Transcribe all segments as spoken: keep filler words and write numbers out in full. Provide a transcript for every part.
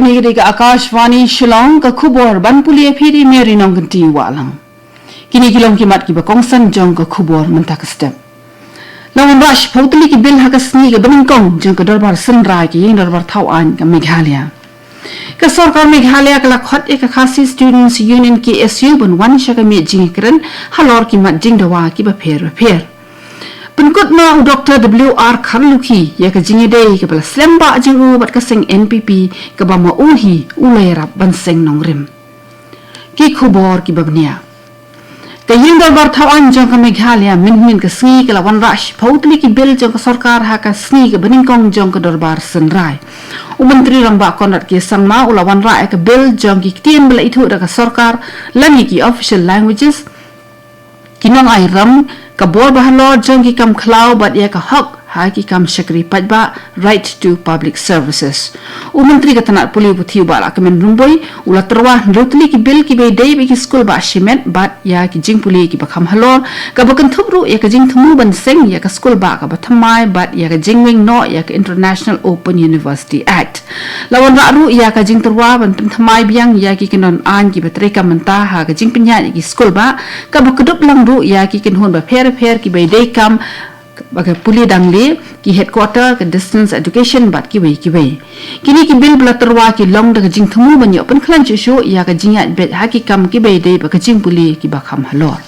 Kane ka dei ka Akashvani Shillong, ka khubor ban pule ïa phi da i Mary Nongkynti Wahlang. Kine ki long ki mat kiba kongsan jong ka khubor mynta ka step. La wanrah shiphew tylli ki bill ha ka sngi kaba nyngkong jong ka dorbar synrai ka ïing dorbar thaw aiñ ka Meghalaya. Ka sorkar Meghalaya ka la khot ïa ka Khasi Students Union, K S U, ban wan sha ka miej jingïakren halor ki mat jingdawa kiba pher bapher. Pynkut ma u Doktor W R Kharlukhi ïa ka jingïadei kaba la slem bha jong u bad ka seng N P P kaba ma u hi u la ïarap ban seng nongrim. Ki khubor kiba bniah. Ka ïing dorbar thaw aiñ jong ka Meghalaya mynhynnin ka sngi ka la wanrah shiphew tylli ki bill jong ka sorkar ha ka sngi kaba nyngkong jong ka dorbar synrai. U Myntri Rangbah Conrad K Sangma u la wanrah ïa ka bill jong ki ktien ba la ithuh da ka sorkar lane ki official languages, ki nongai ram, ka bor bahalor jong ki kam khlaw bad ïa ka hok ha ki kam shakri paidbah, right to public services. U Myntri ka tnat pule u Bah Lahkmen Rymbui u la tyrwa hynriew tylli ki bill kiba ïadei bad ki skulbah shimet bad ïa ki jingpule kiba kham halor, kaba kynthup ruh ïa ka jingthmu ban seng ïa ka skulbah kaba thymmai bad ïa ka jingweng noh ïa ka International Open University Act. La wanrah ruh ïa ka jingtyrwa ban pynthymmai biang ïa ki kyndon aiñ kiba treikam mynta ha ka jingpynïaid ïa ki skulbah, kaba kdup lang ruh ïa ki kynhun bapher bapher kiba ïadei kam, ba ka pule dangle, ki headquarter, ka distance education bad kiwei kiwei. Kine ki bill ba la tyrwa ki long da ka jingthmu ban ïoh pynkhlaiñ shuh shuh ïa ka jingïaid beit ha ki kam kiba ïadei bad ka jingpule kiba kham halor.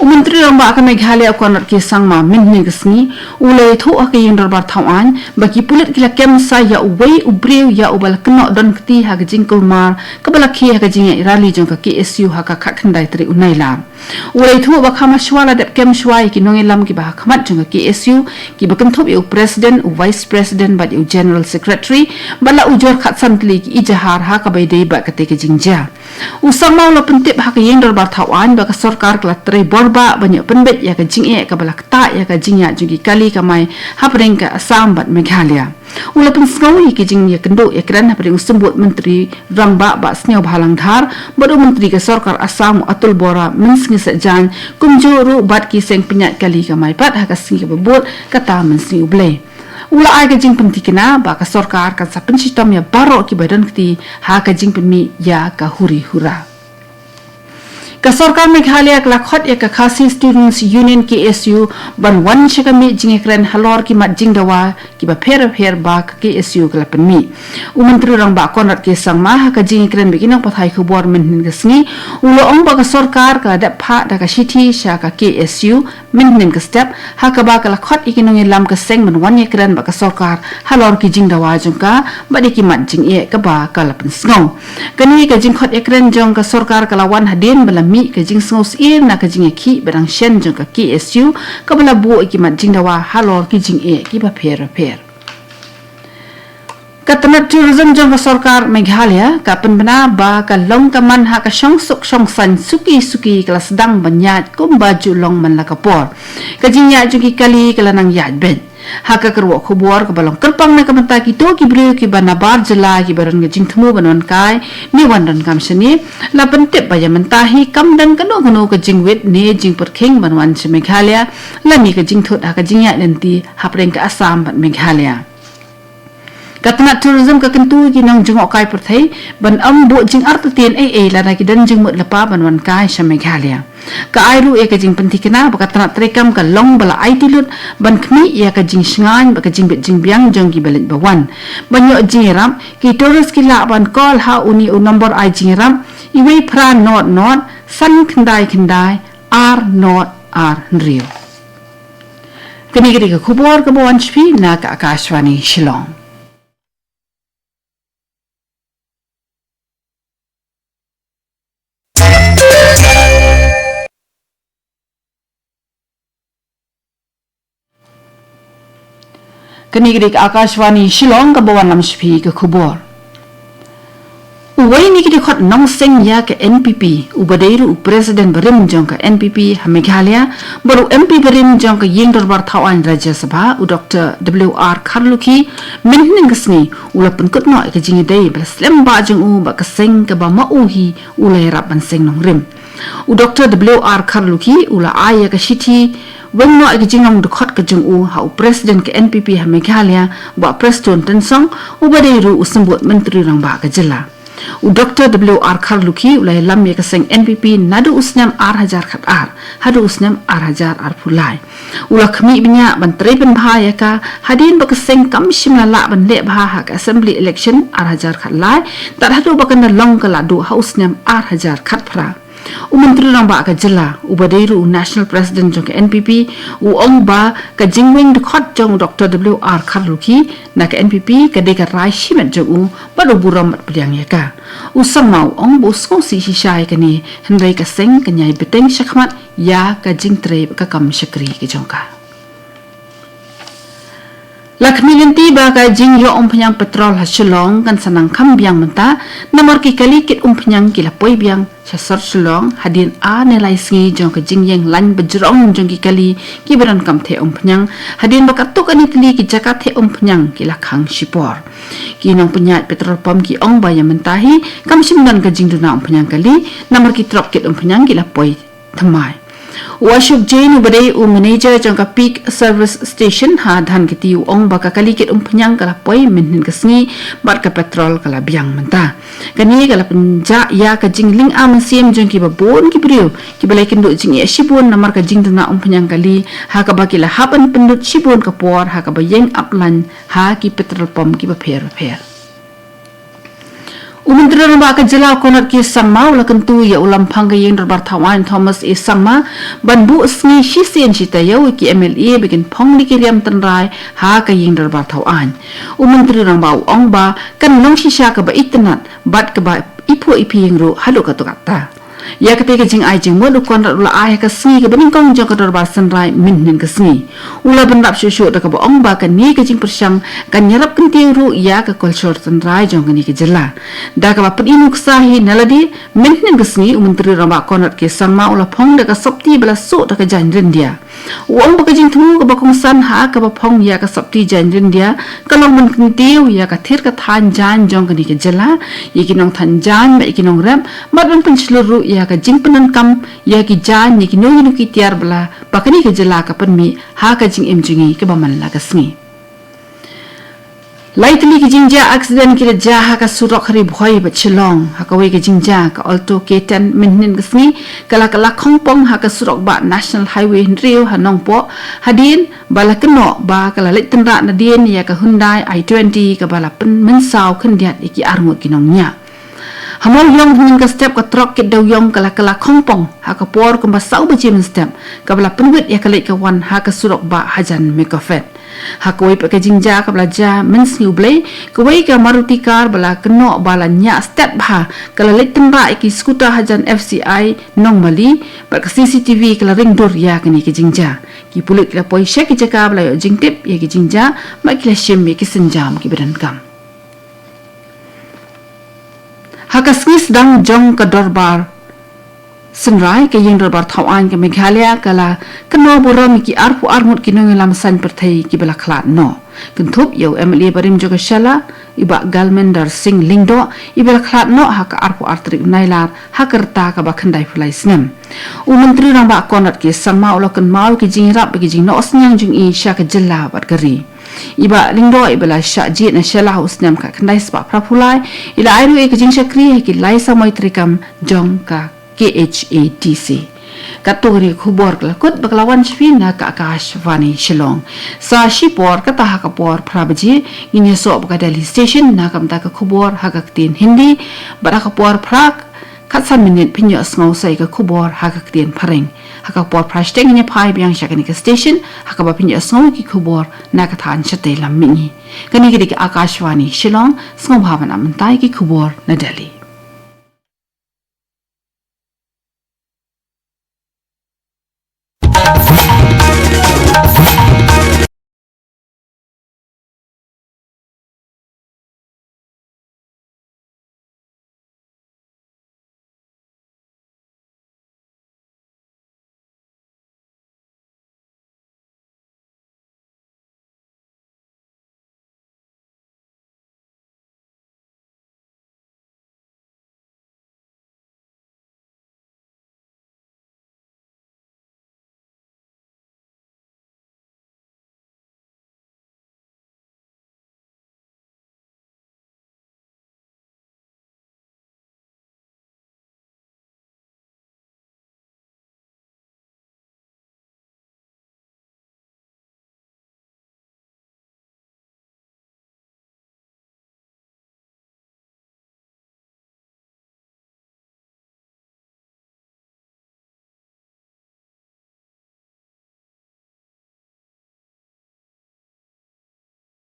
U Myntri Rangbah ka Meghalaya u Conrad K Sangma mynhynnin ka sngi u la ïathuh ha ka ïing dorbar thaw aiñ ba ki pulit ki la kem sa ïa uwei u briew ïa uba la kynnoh don kti ha ka jingkulmar kaba la khie ha ka jingïaid rally jong ka K S U ha ka khatkhyndai tarik u Nailar. U la ïathuh ba kham hashwa la dep kem shwa ïa ki nongïalam kiba ha khmat jong ka K S U, kiba kynthup ïa u president, u vice president bad ïa u general secretary, bad la ujor khatsan tylli ki ejahar ha kaba ïadei bad katei ka jingjia. U Sangma u la pyntip ha ka ïing dorbar thaw aiñ ba ka sorkar ka la trei bor bha ban ïoh pynbeit ïa ka jingeh kaba la ktah ïa ka jingïaid jong ki kali kamai hapdeng ka Assam bad Meghalaya. U la pynsngew ïa ka jingïakynduh ïakren hapdeng u symbud Myntri Rangbah Bah Sniawbhalang Dhar bad u Myntri ka sorkar Assam u Atul Bora mynsngi Saitjaiñ, kumjuh ruh bad ki seng pynïaid kali kamai pat ha ka sngi kaba bud, kata mynsngi U Blei. U la ai ka jingpynthikna ba ka sorkar kan sa pynshitom ïa baroh kiba don kti ha ka jingpynmih ïa ka huri hura. Ka sorkar Meghalaya ka la khot ïa ka Khasi Students Union, K S U, ban wan sha ka miej jingïakren halor ki mat jingdawa kiba pher bapher ba ka K S U ka la pynmih. U Myntri Rangbah Conrad K Sangma ha ka jingïakren bad ki nongpathai khubor mynhynnin ka sngi u la ong ba ka sorkar ka la dep phah da ka shithi sha ka K S U mynhynnin ka step, ha kaba ka la khot ïa ki nongïalam ka seng ban wan ïakren bad ka sorkar halor ki jingdawa jong ka bad ïa ki mat jingeh kaba ka la pynsngew. Kane ka jingkhot ïakren jong ka sorkar ka la wan hadien ba la mih ka jingsngew syier na ka jingïakhih ba dang shen jong ka K S U kaba la buh ïa ki mat jingdawa halor ki jingeh kiba pher bapher. Ka tnat tourism jong ka sorkar Meghalaya ka pynbna ba ka long ka man ha ka shongsuk shongsaiñ suki suki ka la sdang ban ïaid kumba ju long man la ka por. Ka jingïaid jong ki kali ka la nang ïaid beit. Ha ka kyrwoh khubor kaba long kyrpang na ka bynta kito ki briew kiba nabar jylla kiba don ka jingthmu ban wan kai ne wan donkam shane, la pyntip ba ïa mynta hi kam don kano kano ka jingwit ne jingpyrkhing ban wan sha Meghalaya lane ka jingthut ha ka jingïaid lynti hapdeng ka Assam bad Meghalaya. Ka tnat tourism ka kyntu ïa ki nongjngohkai pyrthei ban ym buh jingartatien ei ei lada ki don jingmut lypa ban wan kai sha Meghalaya. Ka ai ruh ïa ka jingpynthikna ba ka tnat treikam ka long ba la aiti lut ban khmih ïa ka jingshngaiñ bad ka jingbit jingbiang jong kiba leit ba wan. Ban ïoh jingïarap, ki tourist ki lah ban call ha une u nombor ai jingïarap, wei phra nod nod san khyndai khyndai ar nod ar hynriew. Kane ka dei ka khubor kaba wan sha phi na ka Akashvani Shillong. Kane ka dei ka Akashvani Shillong kaba wanlam sha phi ka khubor. Uwei na ki dkhot nongseng ïa ka N P P, uba dei ruh u president barim jong ka N P P ha Meghalaya, bad u M P barim jong ka ïing dorbar thaw aiñ Rajya Sabha, u Doktor W R Kharlukhi, mynhynnin ka sngi u la pynkut noh ïa ka jingïadei ba la slem bha jong u bad ka seng kaba ma u hi u la ïarap ban seng nongrim. U Doktor W R Kharlukhi u la ai ïa ka shithi Weng noh ïa ka jinglong dkhot ka jong u ha u President ka N P P ha Meghalaya, Bah Prestone Tynsong, uba dei ruh u symbud Myntri Rangbah ka jylla. U Doctor W R Kharlukhi u la ïalam ïa ka seng N P P naduh u snem ar hajar khat ar haduh u snem ar hajar arphew lai. U la khmih bniah ban trei pynbha ïa ka, hadien ba ka seng kam shym la lah ban leh bha ha ka Assembly Election ar hajar khat lai, tad haduh ba kan da long ka la duh ha u snem ar hajar khat phra. U Myntri Rangbah ka jylla, uba dei ruh u National President jong ka N P P, u ong ba ka jingweng dkhot jong u Doctor W R Kharlukhi na ka N P P ka dei ka rai shimet jong u, bad u burom bad pdiang ïa ka. U Sangma u ong ba u sngewsih shisha ïa kane, hynrei ka seng kan ïai bteng shakhmat ïa ka jingtrei bad ka kam shakri ka jong ka. La khmih lynti ba ka jingïoh umphniang petrol ha Shillong kan sa nang kham biang mynta, namar ki kali kit umphniang ki la poi biang sha sor Shillong hadien ar ne lai sngi jong ka jingïeng lain bajrong jong ki kali kiba donkam theh umphniang, hadien ba katto katne tylli ki jaka theh umphniang ki la khang shipor. Ki nongpynïaid petrol pump ki ong ba ïa mynta hi kam shym don ka jingduna umphniang kali, namar ki trok kit umphniang ki la poi thymmai. U Ashok Jain, uba dei u manager jong ka Peak Service Station ha Dhankheti, u ong ba ka kali kit umphniang ka la poi mynhynnin ka sngi, bad ka petrol ka la biang mynta. Kane ka la pynjah ïa ka jinglyngngoh mynsiem jong kiba bun ki briew kiba la ïakynduh jingeh shibun namar ka jingduna umphniang kali, ha kaba ki la hap ban pynlut shibun ka por ha kaba ïeng ap lain ha ki petrol pump kiba pher bapher. U Myntri Rangbah ka jylla u Conrad K Sangma u la kyntu ïa u Lamphang ka Ïing Dorbar Thawaiñ Thomas A Sangma ban buh sngi shisien shi taïew ïa ki M L A ba kin phong da ki riam tynrai ha ka Ïing Dorbar Thawaiñ. U Myntri Rangbah u ong ba kan long shisha kaba itynnad bad kaba iphuh iphieng ruh haduh katta katta. Ïa katei ka jingai jingmut u Conrad u la ai ha ka sngi kaba nyngkong jong ka Dorbar Synrai mynhynnin ka sngi. U la bynrap shuh shuh da kaba ong ba kane ka jingpyrshang kan ïarap kyntiew ruh ïa ka culture tynrai jong kane ka jylla. Da kaba pyni nuksa hi na lade, mynhynnin ka sngi u Myntri Rangbah Conrad K Sangma u la phong da ka sopti ba la suh da ka jaiñ ryndia. U ong ba ka jingthmu kaba kongsan ha kaba phong ïa ka sopti jaiñ ryndia ka long ban kyntiew ïa ka thir ka thaiñ jaiñ jong kane ka jylla, ïa ki nongthaiñ jaiñ bad ïa ki nongrep, bad ban pynshlur ruh ïa ka jingpyndonkam ïa ki jaiñ ïa kino kino ki tiar ba la, ba kane ka jylla ka pynmih ha ka jingim jong ngi kaba man la ka sngi. Lai tylli ki jingjia aksiden ki la jia ha ka surok ha Ri Bhoi bad Shillong. Ha kawei ka jingjia, ka Alto K ten mynhynnin ka sngi ka la kylla khongpong ha ka surok bah National Highway hynriew ha Nongpoh, hadien ba la kynnoh ba ka la leit tynrah nadien ïa ka Hyundai i twenty kaba la pynmynsaw khyndiat ïa ki arngut ki nongñiah. Ha Mawïong hynnin ka step ka trok kit dewïong ka la kylla khongpong ha ka por kumba saw baje mynstep, kaba la pynwit ïa ka leit ka wan ha ka surok bah hajan Mekophet. Ha kawei pat ka jingjia kaba la jia mynsngi U Blei, kawei ka Maruti car ba la kynnoh ba la ñiah stet bha ka la leit tynrah ïa ki skuta hajan F C I Nongmali, bad ka C C T V ka la ring dur ïa kane ka jingjia. Ki pulit ki la poi sha ki jaka ba la ïoh jingtip ïa ki jingjia, bad ki la shim ïa ki sienjam kiba donkam. Ha ka sngi sdang jong ka Dorbar Synrai, ka Ïing Dorbar Thawaiñ ka Meghalaya ka la kynmaw burom ïa ki arphew ar ngut ki nongïalam saiñ pyrthei kiba la khlad noh. Kynthup ïa u M L A barim jong ka Shella, i Bah Galminder Singh Lyngdoh, iba la khlad noh ha ka arphew ar tarik u Nailar ha ka rta kaba khyndaiphew lai snem. U Myntri Rangbah Conrad K Sangma u la kynmaw ïa ki jingïarap bad ki jingnoh synñiang jong i sha ka jylla bad ka ri. I Bah Lyngdoh iba la shah jied na Shella ha u snem khatkhyndai spah phraphew lai, i la ai ruh ïa ka jingshakri ha ki lai samoi treikam jong ka K H A D C. Katto katne ka khubor ka la kut bad ka la wan sha phi na ka Akashvani Shillong. Sa shipor kata ha ka por phra baje ngin ïasoh bad ka Delhi Station na ka bynta ka khubor ha ka ktien Hindi, bad ha ka por phra khatsan minit phin ïohsngew sa ïa ka khubor ha ka ktien Phareng. Ha ka por phra shiteng ngin ïa phai biang sha kane ka station ha kaba phin ïohsngew ïa ki khubor na ka thaiñ shatei lam mihngi. Kane ka dei ka Akashvani Shillong, sngewbha ban ap mynta ïa ki khubor na Delhi.